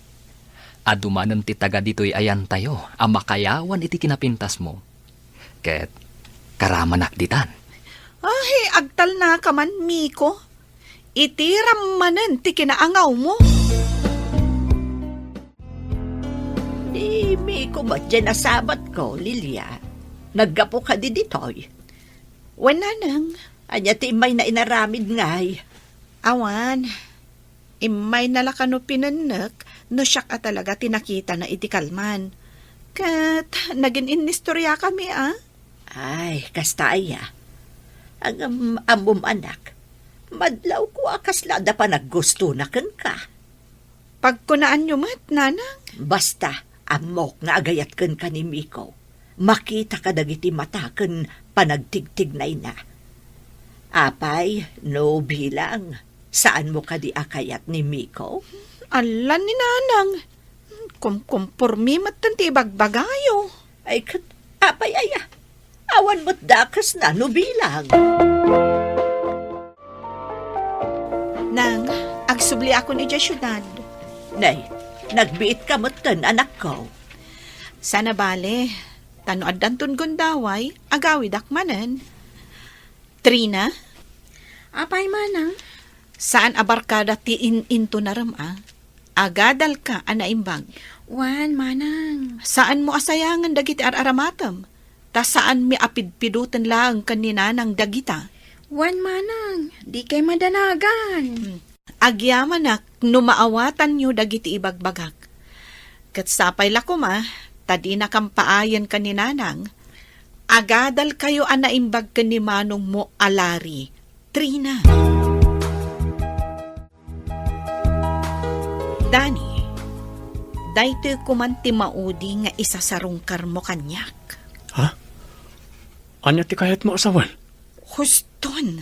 Adu manen ti taga ditoy ayantayo a makayawan iti kinapintasmo. Ket karamanak ditan. Ay, agtalnaka man, Miko. Itiram manen ti kinaangawmo. Ni Miko met diay nasabatko, Lilia. Naggapu kadi ditoy? Wen, Nanang. Ania ti immayna inaramid ngay? Awan. Immayna la kano pinennek no siak a talaga ti nakitana iti kalman. Ket nagin-innistoriakami, a? Ay, kasta aya. Ngem ammom, anak, madlawko a kasla adda panaggustona kenka. Pagkunaanyo met, Nanang? Basta, ammok nga agayat kenka ni Miko. Makita kadagiti mata ken panagtigtignayna. Apay, no bilang, saanmo kadi a kayat ni Miko? Ala ni Nanang. Kumkumpormi metten ti ibagbagayo. Ay, ket apay aya? Awan met dakesna no bilang. Nang, agsubliakon idiay siudad. Nay, nagbiitka metten, anakko. Saan a bale, ta no addanton gundaway, agawidak manen. Trina? Apay, Manang? Saan a barkada ti in-intunarem a? Agadalka a naimbag. Wen, Manang. Saanmo a sayangen dagiti ar-aramatem, ta saanmi a pidpiduten laeng ken ni Nanang dagita. Wen manang, dikay madanagan. Hmm. Agyamanak no maawatanyo dagiti ibagbagak. Ket sapay la koma, ta dinakam paayen ken ni Nanang, agadalkayo a naimbag ken ni manongmo a Larry, Trina. Dani, daytoy koman ti maudi nga isasarungkarmo kaniak. Ha? Ania ti kayatmo a sawen? Huston,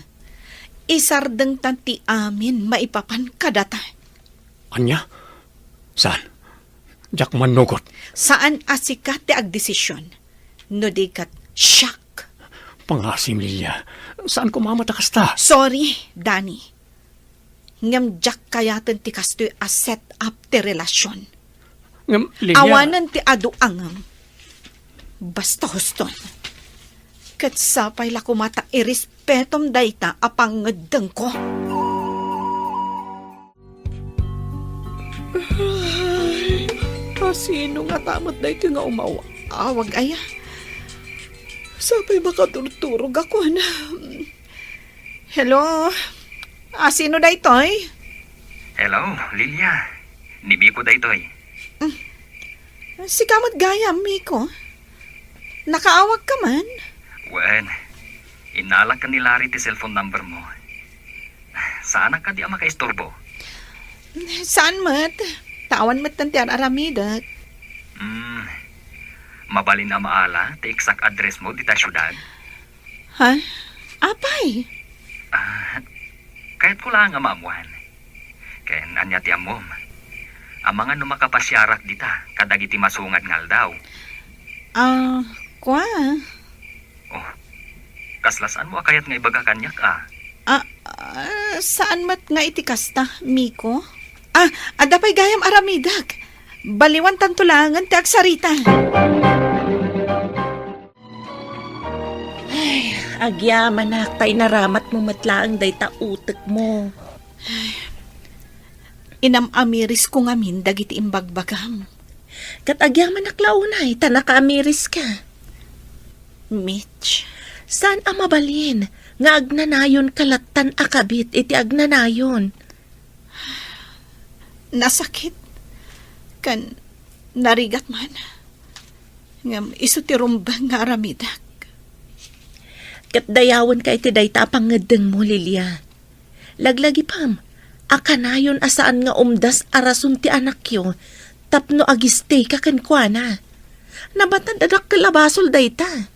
isardengtan ti amin maipapan kadata. Ania? Saan? Diak mannugot. Saan a sika ti agdesisyon. No di ket siak. Pangasim, Lilia. Saan ko mamata kasta? Sorry, Dani. Ngem diak kayaten ti kastoy a set up ti relasyon. Ngem, Lilia. Awanen ti adu a ngem. Basta, Huston. Ket sapay la koma ta irespetom dayta a pangngeddengko. Ay, asino ngata met daytoy nga umaw-awag aya? Sapay makaturturog ako, na. Hello? Asino daytoy? Hello, Lilia. Ni Miko daytoy. Mm. Sika met gayam, Miko. Nakaawag ka man? Wen, innalak ken ni Larry ti cellphone number mo. Saanak kadi a makaisturbo? Saan met? Ta awan met ti ar-aramidek. Hmm. Mabalin a maala ti exact address mo dita siudad? Ha? Apay? Ah, kayatko laeng a maammuan. Ken ania ti ammom? Amangan no makapasiarak dita kadagiti masungad nga aldaw. Ah, kua? Oh, kasla saanmo a kayat nga ibaga kaniak, a? Ah, ah, saan met nga iti kasta, Miko? Ah, adda pay gayam aramidek. Baliwantanto laengen ti agsarita. Ay, agyamanak, ta inaramatmo met laeng dayta utekmo. Inam-amirisko ngamin dagiti imbagbagam. Ket agyamanak la unay, ta nakaamiriska. Mitch. Saan a mabalin nga agnanayon ka lattan a kabit iti agnanayon? Nasakit. Ken narigat man. Ngem isu ti rumbeng nga aramidek. Ket dayawenka iti dayta a pangngeddengmo, Lilia. Laglagipem a kanayon a saan nga umdas a rason ti anakyo tapno agistayka kenkuana. Nabatad a dakkel a basol dayta.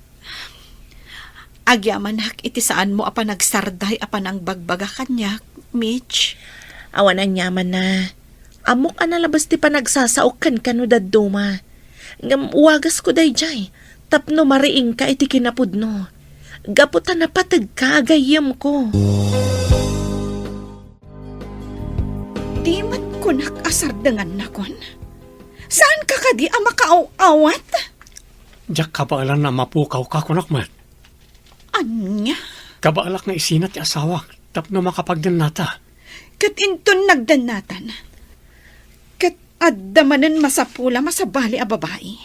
Agyamanak iti saanmo a panagsarday a panangbagbaga kaniak, Mitch. Awan aniamanna. Ammok a nalabes ti panagsasaok kenka no dadduma. Ngem wagasko daydiay tapno mariingka iti kinapudno. Gapu ta napategka a gayyemko. Di met kunak a sardengannakon? Saanka kadi a makaaw-awat? Diak kabaelan a mapukawka, kunak met. Ania? Kabaelak nga isina ti asawak tapno makapagdennata. Ket inton nagdennatan, ket adda manen masapul a masabali a babai.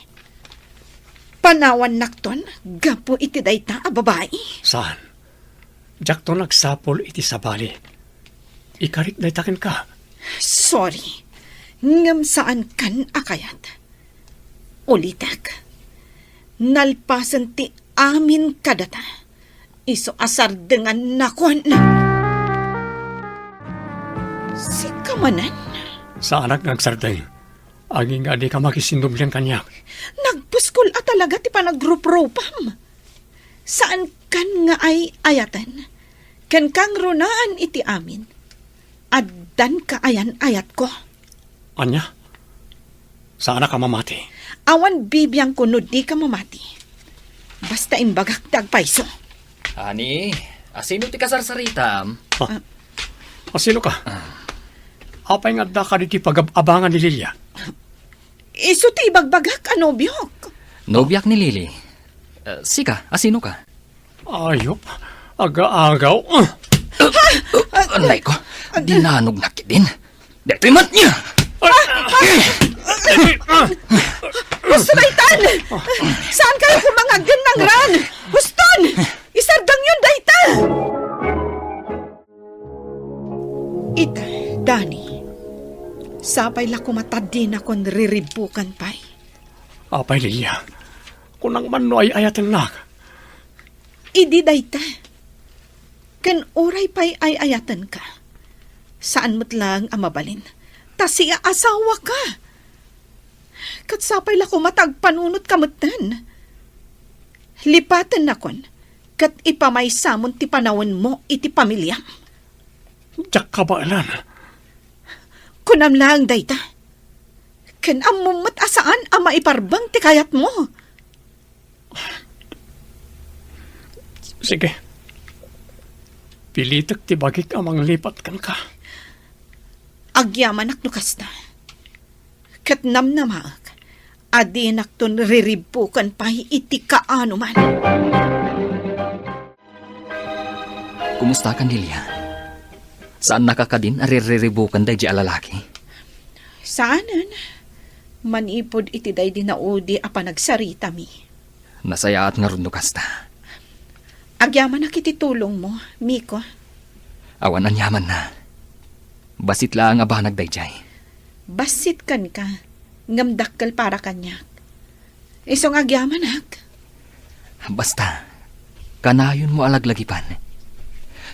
Panawannakton gapu iti dayta a babai. Saan? Diakton agsapul iti sabali. Ikarik dayta kenka. Sorry. Ngem saankan a kayat. Ulitek. Nalpasen ti amin kadata. Isu a sardengannakon. Sika manen? Saanak nga agsardeng. Agingga a dika makisinnublian kaniak. Nagpuskol a talaga ti panagruprupam. Saankan nga ay-ayaten. Ken kangrunaan iti amin. Addan kaayan-ayatko. Ania? Saanak a mamati? Awan bibiangko no dika mamati. Basta imbagak ti agpayso. Ani, asino ti kasarsaritam? Ah. Asino ka? Ah. Apay nga adda ka diti pagab-abangan ni Lilia? Isu ti ibagbagak a nobiok. Nobiak ni Lily. Eh, sika, asino ka? Ayop, aga-agaw. Anay ko, dinanognak ketdin. Detoy met niya! Husto daytan! Saankayo koma nga agdennangran? Huston! Isardengyon dayta! Ay la koma ta dinakon riribbuken pay. Apay, Lilia, kunam man no ay-ayatennak. Idi dayta, ken uray pay ay-ayatenka, saan met laeng a mabalin, ta siasawaka. Ket sapay la koma ta agpanunotka metten. Lipatennakon, ket ipamaysamon ti panawenmo iti pamiliam. Diak kabaelan. Kunam laeng dayta. Ken ammom met a saan a maiparbeng ti kayatmo. Sige. Pilitek ti bagik a manglipat kenka. Agyamanak no kasta. Ket namnamaek a dinakton riribbuken pay iti kaanoman. Kumustakan, Lilia? Saannaka kadin a ririribuken daydi a lalaki? Saanen. Manipud iti daydi naudi a panagsaritami. Nasayaat ngarud no kasta. Agyamanak iti tulongmo, Miko. Awan aniamanna. Bassit laeng a banag daydiay. Bassit kenka, ngem dakkel para kaniak. Isu nga agyamanak. Basta, kanayonmo a laglagipan.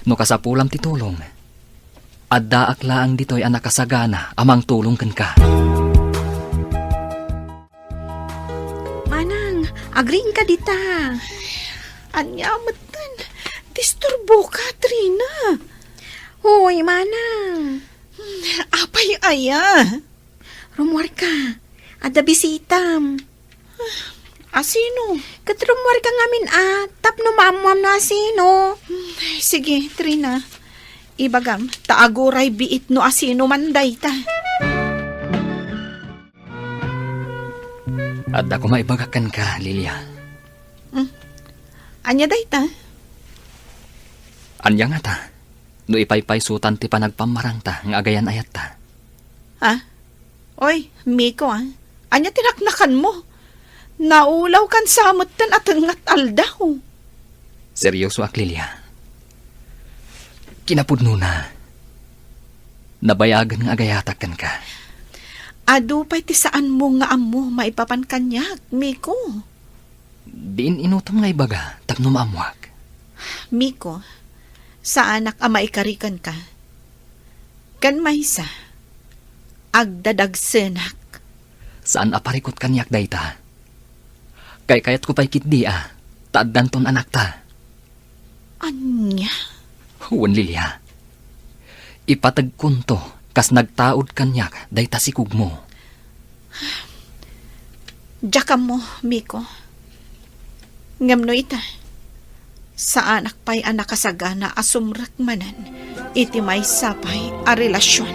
No kasapulam ti tulong, addaak laeng ditoy a nakasagana a mangtulong kenka. Manang, agriingka dita. Ania metten? Disturboka, Trina. Hoy, Manang. Apay aya? Rummuarka. Adda bisitam. Asino? Ket rummuarka ngamin a, tapno maammuam no asino. Sige, Trina. Ibagam, ta aguray biit no asino man dayta. Adda koma ibagak kenka, Lilia. Hmm. Ania dayta? Ania ngata? No ipaypaysutan ti panagpammarangta nga agayan-ayatta. Ha? Oy, Miko, ah. Ania ti naknakanmo? Naulawkan sa metten a tengnga aldaw. Seryosoak, Lilia. Kinapudnona, nabayagen nga agayatak kenka. Adu pay ti saanmo nga ammo maipapan kaniak, Miko. Diin inutom nga ibaga tapno maammoak. Miko, saanak a maikari kenka. Ken maysa, agdadagsenak. Saan a parikut kaniak dayta. Kaykayatko pay ketdi a, ta addanton anakta. Ania? Wen, Lilia. Ipategkonto kas nagtaud kaniak dayta sikugmo. Diak ammo, Miko. Ngem no ita, saanak pay a nakasagana a sumrek manen iti maysa pay a relasion.